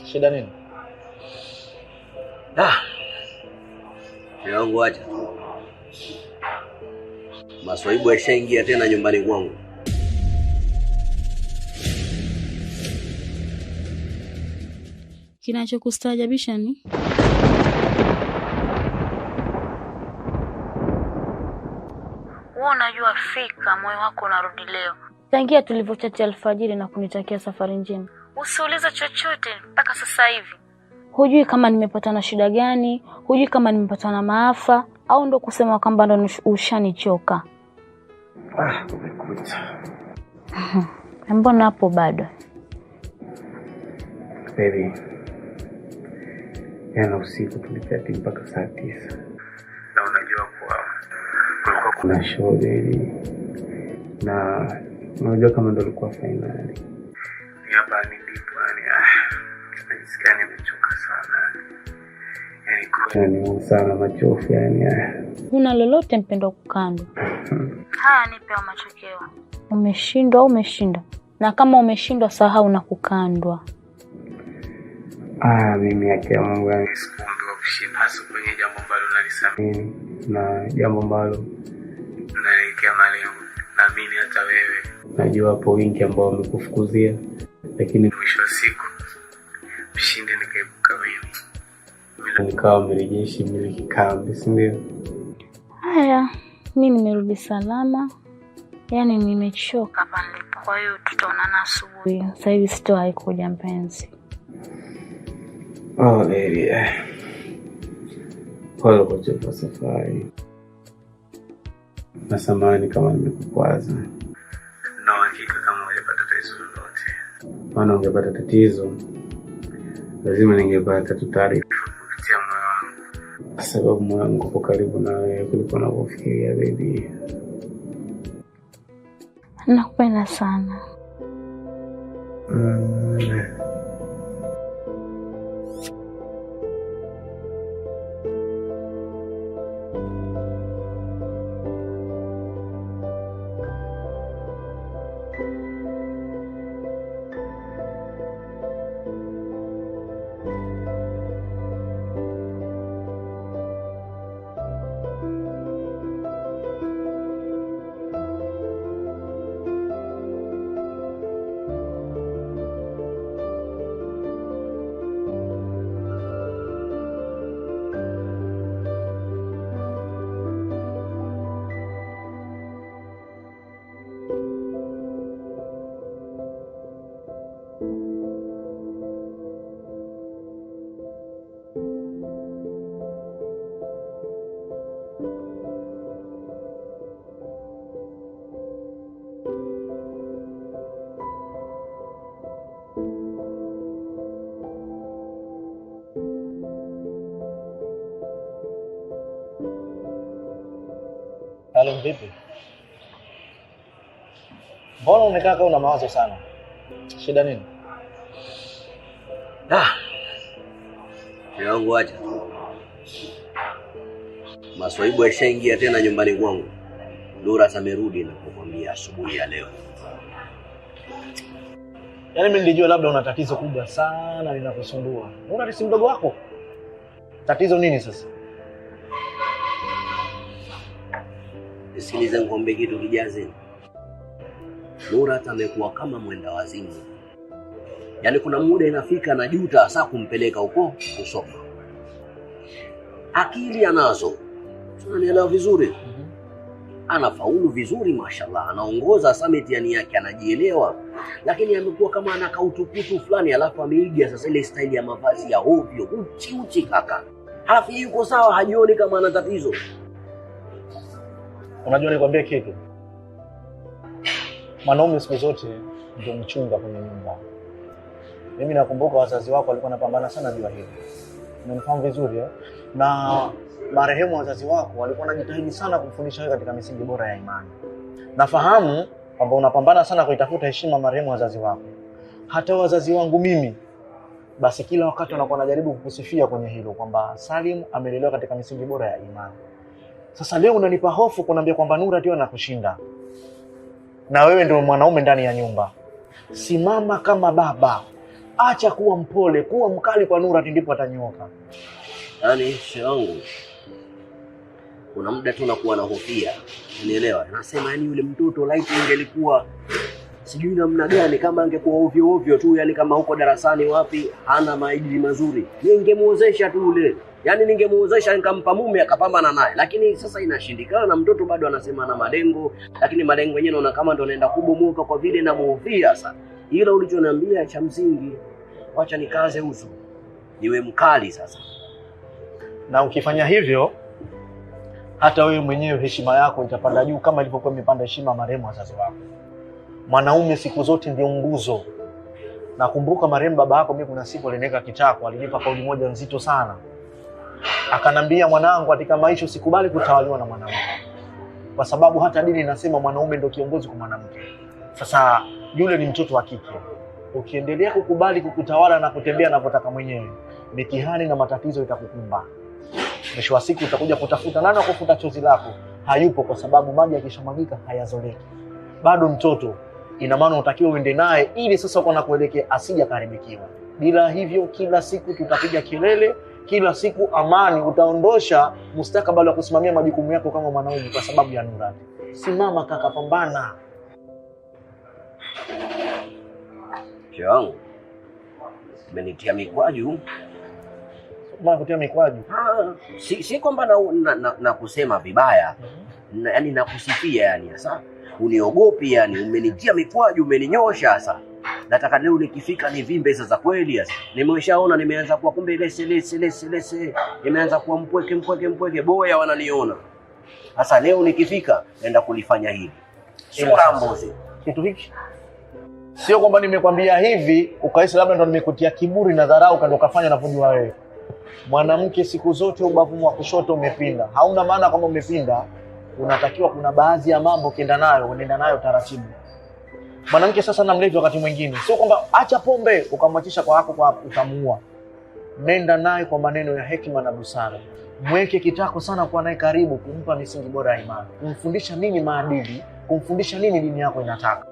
Shida nini? Ah. Wangu acha. Maswaibu yashaingia tena nyumbani kwangu. Kinachokustaajabisha ni wewe unajua fika moyo wako unarudi leo. Tangia tulivyochati alfajiri na kunitakia safari njema. Usiulize chochote mpaka sasa hivi. Hujui kama nimepata na shida gani, hujui kama nimepata na maafa au ndo kusema kwamba ndo ushanichoka. Ah, umekuja. Mbona hapo bado? Baby, jana usiku tulichati mpaka saa 9. Na unajua kuwa kulikuwa kuna show baby, na unajua kama ndo ilikuwa finali. Ni hapa nilipo, yani najisikia nimechoka sana. Yani kwa sana machofu yani. Huna lolote mpendwa kukandwa. Haya, nipe matokeo. Umeshindwa au umeshinda? Na kama umeshindwa sahau na kukandwa. Mimi haki ya Mungu yani sikuambiwa kushinda, hasa kwenye jambo ambalo nalisamini na jambo ambalo naelekea malengo. Naamini hata wewe najua hapo wingi ambao wamekufukuzia, lakini mwisho wa siku mshindi nikaibuka mimi, nikawa mrejeshi miliki kambi, si ndio? Haya, mimi nimerudi salama, yani nimechoka hapa nilipo. Kwa hiyo tutaonana asubuhi. Sasa hivi sitowahi kuja mpenzi. Oh baby, pole kwa uchovu wa safari na samahani kama nimekukwaza. Na hakika kama hujapata tatizo lolote, maana ungepata tatizo lazima ningepata tu taarifa kupitia moyo wangu, kwa sababu moyo wangu uko karibu na wewe kuliko unavyofikiria baby. Nakupenda sana. Salim, vipi? Mbona umekaa kama una mawazo sana? Shida nini? Wangu acha. Maswaibu yashaingia tena nyumbani kwangu. Nura amerudi na kukwambia asubuhi ya leo. Yaani mimi nilijua labda una tatizo kubwa sana linakusumbua. Nura si mdogo wako? Tatizo nini sasa? Nisikilize nikwambie kitu kijaze. Nura amekuwa kama mwenda wazimu. Yaani kuna muda inafika najuta hasa kumpeleka huko kusoma. Akili anazo. Unanielewa vizuri? Anafaulu vizuri mashallah, anaongoza hasa mitihani yake, anajielewa. Lakini amekuwa kama ana kautukutu fulani, alafu ameiga sasa ile style ya mavazi ya ovyo, uchi uchi kaka. Halafu yeye yuko sawa, hajioni kama ana tatizo. Unajua nikwambie kitu. Mwanaume siku zote ndio mchunga kwenye nyumba. Mimi nakumbuka wazazi wako walikuwa wanapambana sana jua hili. Unanifahamu vizuri eh? Na marehemu wazazi wako walikuwa wanajitahidi sana kufundisha wewe katika misingi bora ya imani. Nafahamu kwamba unapambana sana kuitafuta heshima marehemu wazazi wako. Hata wazazi wangu mimi basi kila wakati wanakuwa wanajaribu kukusifia kwenye hilo kwamba Salim amelelewa katika misingi bora ya imani. Sasa leo unanipa hofu kuniambia kwamba Nura ndio anakushinda. Na wewe ndio mwanaume ndani ya nyumba. Simama kama baba. Acha kuwa mpole, kuwa mkali kwa Nurati, ndipo atanyoka. Yaani shehe wangu, kuna muda tu nakuwa nahofia, unielewa? Nasema yani yule mtoto laiti ingelikuwa sijui namna gani, kama angekuwa ovyo ovyo tu, yani kama huko darasani wapi hana maadili mazuri, ningemuozesha tu yule, yani ningemuozesha nikampa mume akapambana naye. Lakini sasa inashindikana, mtoto bado anasema ana malengo, lakini malengo yenyewe naona kama ndo anaenda kubomoka kwa vile namuhofia sana. Ila ulichoniambia cha msingi, wacha nikaze uso niwe mkali sasa. Na ukifanya hivyo, hata wewe mwenyewe heshima yako itapanda juu kama ilivyokuwa imepanda heshima marehemu wazazi wako. Mwanaume siku zote ndio nguzo. Nakumbuka marehemu baba yako, mimi kuna siku aliniweka kitako, alinipa kauli moja nzito sana. Akanambia, mwanangu, katika maisha usikubali kutawaliwa na mwanamke, kwa sababu hata dini inasema mwanaume ndio kiongozi kwa mwanamke. Sasa yule ni mtoto wa kike, ukiendelea kukubali kukutawala na kutembea anavyotaka mwenyewe, mitihani na matatizo itakukumba. Mwisho wa siku utakuja kutafuta nani akufuta chozi lako, hayupo, kwa sababu maji yakishamwagika hayazoleki. Bado mtoto, ina maana unatakiwa uende naye ili sasa uko nakuelekea asije akaharibikiwa. Bila hivyo, kila siku tutapiga kelele, kila siku amani, utaondosha mustakabali wa kusimamia majukumu yako kama mwanaume kwa sababu ya Nurati. Simama kaka, pambana. Shehe wangu, umenitia mikwaju. Maana kutia mikwaju Si kwamba na kusema vibaya, yani nakusifia, yani sasa uniogopi, yani umenitia mikwaju, umeninyosha sasa. Nataka leo nikifika nivimbe sasa kweli sasa. Nimeshaona nimeanza kuwa kumbe lese lese lese lese, nimeanza kuwa mpweke mpweke mpweke, boya wananiona. Sasa leo nikifika naenda kulifanya hili. Sura mbuzi. Kitu hiki sio kwamba nimekwambia hivi ukahisi labda ndo nimekutia kiburi na dharau ndio ukafanya unavyojua wewe. Mwanamke siku zote ubavu wa kushoto umepinda. Hauna maana kama umepinda, unatakiwa kuna baadhi ya mambo ukienda nayo unaenda nayo taratibu. Mwanamke sasa na mlevi wakati mwingine, sio kwamba acha pombe ukamwachisha kwa hapo kwa utamuua. Nenda naye kwa maneno ya hekima na busara. Mweke kitako sana kuwa naye karibu, kumpa misingi bora ya imani, kumfundisha nini maadili, kumfundisha nini dini yako inataka.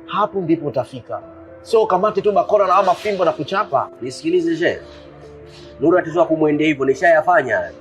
Hapo ndipo utafika. Sio kamate tu bakora na ama fimbo na kuchapa. Nisikilize shehe. Nurati sio kumwendea hivyo, nishayafanya hayo.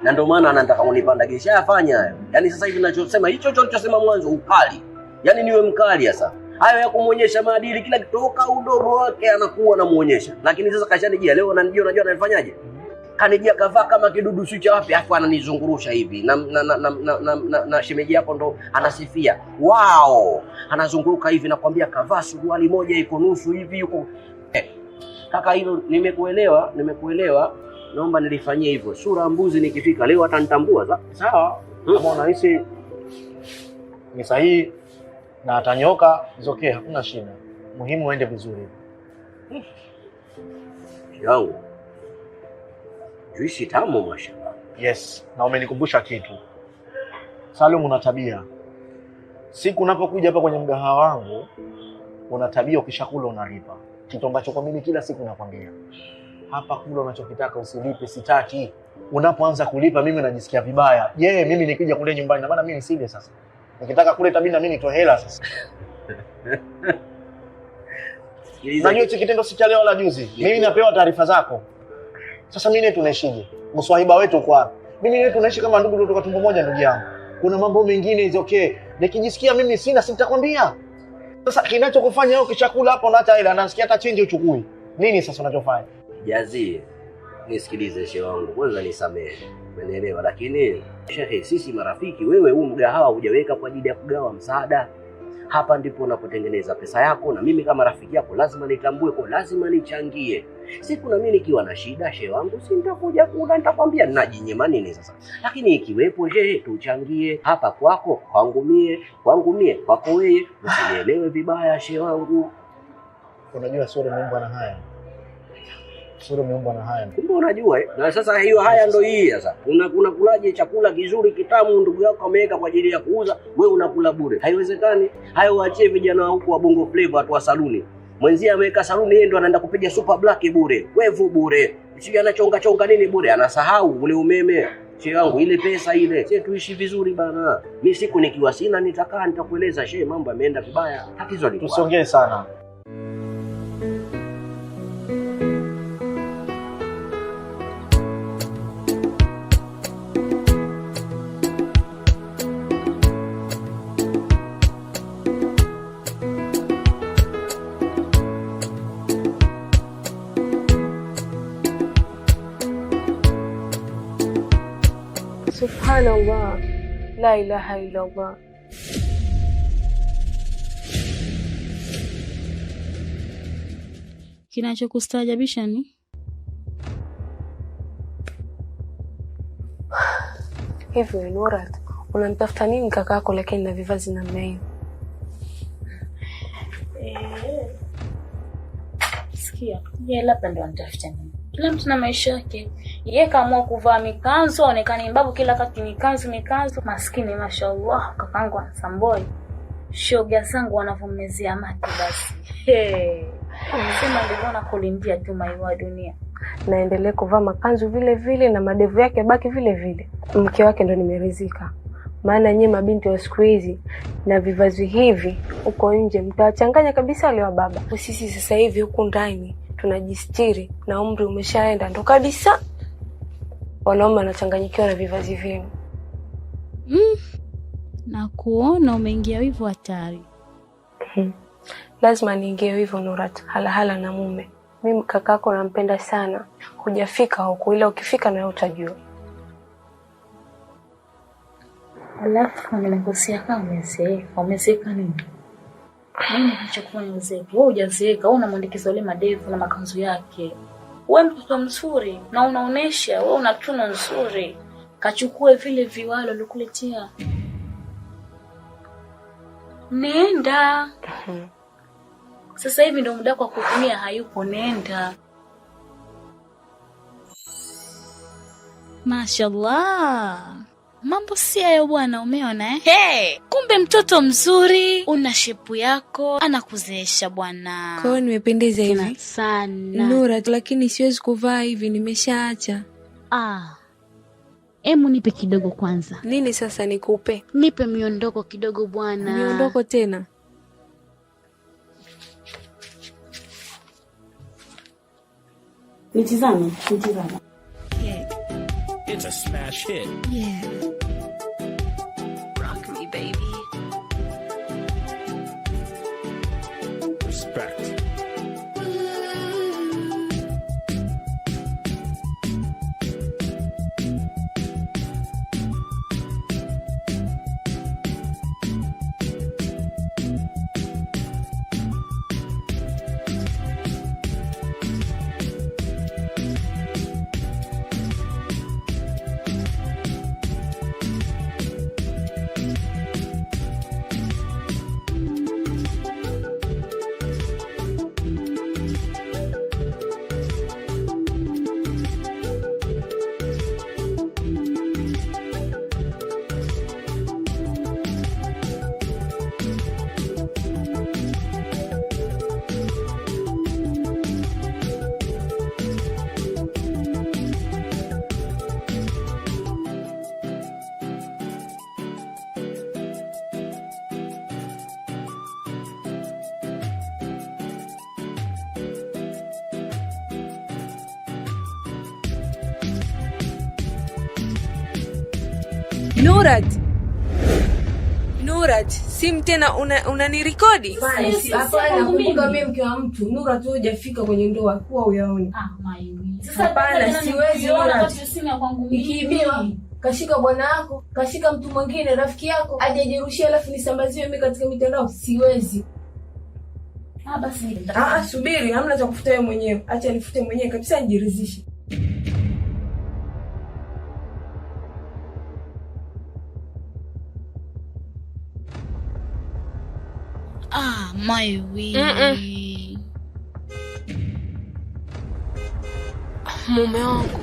Na ndio maana anataka kunipanda, nishayafanya hayo. Yaani sasa hivi ninachosema hicho hicho nilichosema mwanzo, ukali. Yaani niwe mkali sasa. Hayo ya kumuonyesha maadili kila kitoka udogo wake anakuwa anamuonyesha. Lakini sasa kashanijia leo ananijia, unajua ananifanyaje? Kanijia kavaa kama kidudu sio cha wapi, afu ananizungurusha hivi. Na shemeji yako ndo anasifia. Wow! Anazunguruka hivi nakwambia, kavaa suruali moja iko nusu hivi yuko. Kaka, hilo nimekuelewa, nimekuelewa. Naomba nilifanyie hivyo. Sura mbuzi nikifika leo atanitambua. Sawa. Kama unahisi ni sahihi na atanyoka, it's okay, hakuna shida. Muhimu uende vizuri. Yangu. Juisi tamu mashallah. Yes, na umenikumbusha kitu. Salum, una tabia. Siku unapokuja hapa kwenye mgahawa wangu, una tabia ukishakula unalipa. Kitu ambacho kwa mimi kila siku nakwambia. Hapa kula unachokitaka usilipe, sitaki. Unapoanza kulipa mimi najisikia vibaya. Je, mimi nikija kule nyumbani na maana mimi nisile sasa. Nikitaka kule tabia na mimi nitoe hela sasa. Unajua hichi kitendo si cha leo wala juzi. Mimi napewa taarifa zako. Sasa mimi tunaishije? Mswahiba wetu uko wapi? Mimi na tunaishi kama ndugu kutoka tumbo moja, ndugu yangu. Kuna mambo mengine is okay. Nikijisikia mimi sina, sitakwambia. Sasa kinachokufanya wewe ukishakula hapo na hata ila nasikia hata change uchukui. Nini sasa unachofanya? Jazi, nisikilize shehe wangu, kwanza nisamehe. Umenielewa? Lakini shehe, sisi marafiki, wewe huu mgahawa hujaweka kwa ajili ya kugawa msaada. Hapa ndipo unapotengeneza pesa yako, na mimi kama rafiki yako lazima nitambue, kwa lazima nichangie. Siku na mimi nikiwa na shida shehe wangu, si nitakuja kula, nitakwambia ninajinyima nini sasa. Lakini ikiwepo shehe, tuchangie hapa kwako, kwangu mie, kwangu mie, kwako wewe. Usinielewe vibaya shehe wangu. Unajua sura imeumbwa na haya. Sura imeumbwa na haya. Kumbe unajua eh? Na sasa hiyo haya ndo hii sasa. Unakulaje chakula kizuri kitamu ndugu yako ameweka kwa ajili ya kuuza, wewe unakula bure. Haiwezekani. Hayo waachie vijana huku wa Bongo Flava watu wa saluni. Mwenzie ameweka saluni, yeye ndo anaenda kupiga super black bure, wevu bure. Sijui anachonga chonga nini bure, anasahau ule umeme. Shehe wangu, ile pesa ile. Sisi tuishi vizuri bana. Mimi siku nikiwa sina nitakaa nitakueleza shehe, mambo yameenda vibaya. Tatizo ni tusiongee sana. Subhanallah, la ilaha illallah. Kinachokustaajabisha ni hivi wewe Nurat, unamtafuta nini kakako lakini na vivazi namna hiyo? Sikia, yeye labda ndo anatafuta nini? Kila mtu na maisha yake. Yeye kaamua kuvaa mikanzu, aonekane mbabu kila wakati mikanzu mikanzu. Maskini mashallah, kakangu ansamboy. Shoga zangu wanavomezea mate basi. Hey. Sema ndivyo nakulindia tu maiwa dunia. Naendelee kuvaa makanzu vile vile na madevu yake yabaki vile vile. Mke wake ndo nimeridhika. Maana nyie mabinti wa siku hizi na vivazi hivi huko nje mtawachanganya kabisa wale wa baba. Sisi sasa hivi huku ndani tunajistiri na umri umeshaenda ndo kabisa. Wanaume wanachanganyikiwa na vivazi vyenu. Na kuona umeingia wivu hatari. Lazima niingie wivu Nurat, halahala na mume. Mimi kakako nampenda sana. Hujafika huku, ila ukifika na wewe utajua. Alafu nimekosea kama umezeeka. Umezeeka nini? Mimi nilichokufanya uzeeke. Wewe hujazeeka, wewe unamwandikisha yule madevu na makanzu yake. Wewe mtoto mzuri na unaonesha wewe una tunu nzuri. Kachukue vile viwalo nilikuletea. Nenda. Sasa hivi ndio muda wako wa kutumia, hayupo, nenda. Mashallah. Mambo si hayo bwana, umeona eh? Hey, kumbe mtoto mzuri, una shepu yako, anakuzeesha bwana. Kwa hiyo nimependeza hivi sana. Nura, lakini siwezi kuvaa hivi, nimeshaacha. Emu nipe kidogo kwanza. Nini sasa nikupe? Nipe miondoko kidogo bwana. Miondoko tena? Nitizame, nitizame. Yeah. It's a smash hit. Yeah. Rock me baby. Respect. Nurat, Nurat, simu tena unanirekodi? Hapana, nakumbuka mimi mke wa mtu. Nurat, wewe hujafika kwenye ndoa, kuwa uyaone. Hapana, siwezi Nurat. Ikiibiwa kashika bwana wako, kashika mtu mwingine, rafiki yako, ajejerushia alafu nisambaziwe mimi katika mitandao, siwezi. Basi. Subiri, hamna cha kufuta wewe mwenyewe. Acha nifute mwenyewe kabisa nijiridhishe. My way. Mume wangu.